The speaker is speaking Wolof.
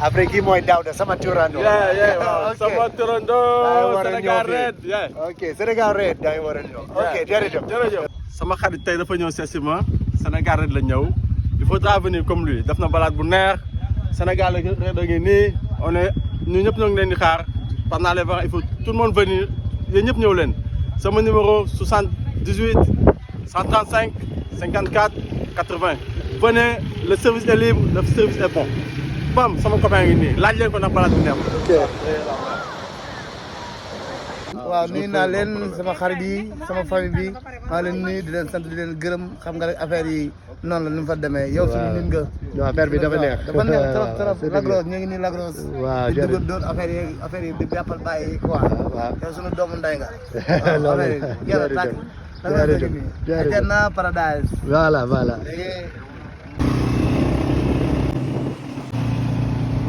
après kii mooy Daouda sama turando. waaw sama turando Sénégal Red. ok Sénégal Red da ngay war a ñëw. ok jërëjëf. sama xarit tey dafa ñëw seet si ma Sénégal Red la ñëw il faudra venir comme lui def na balade bu neex Sénégal Red a ngi nii on est ñu ñëpp ñoo ngi leen di xaar pendant les vacances il faut tout le monde venir yéen ñëpp ñëw leen sama numéro 78 135 54 80 venez le service est libre le service est bon bam sama copain ngi nii laaj leen ko nag balade bu neex. waaw nuyu naa leen sama xarit yi sama famille bi maa leen nuyu di leen sant di leen gërëm xam nga rek affaire yi noonu la ni mu fa demee yow suñu nit nga. non affaire bi dafa neex. dafa neex trop Lagros ñu ngi nii Lagros. waaw di dugg doon affaire yi di jàppal bàyyi quoi. waaw yow suñu doomu ndey nga. loolu jërëjëf jërëjëf Paradise. voilà.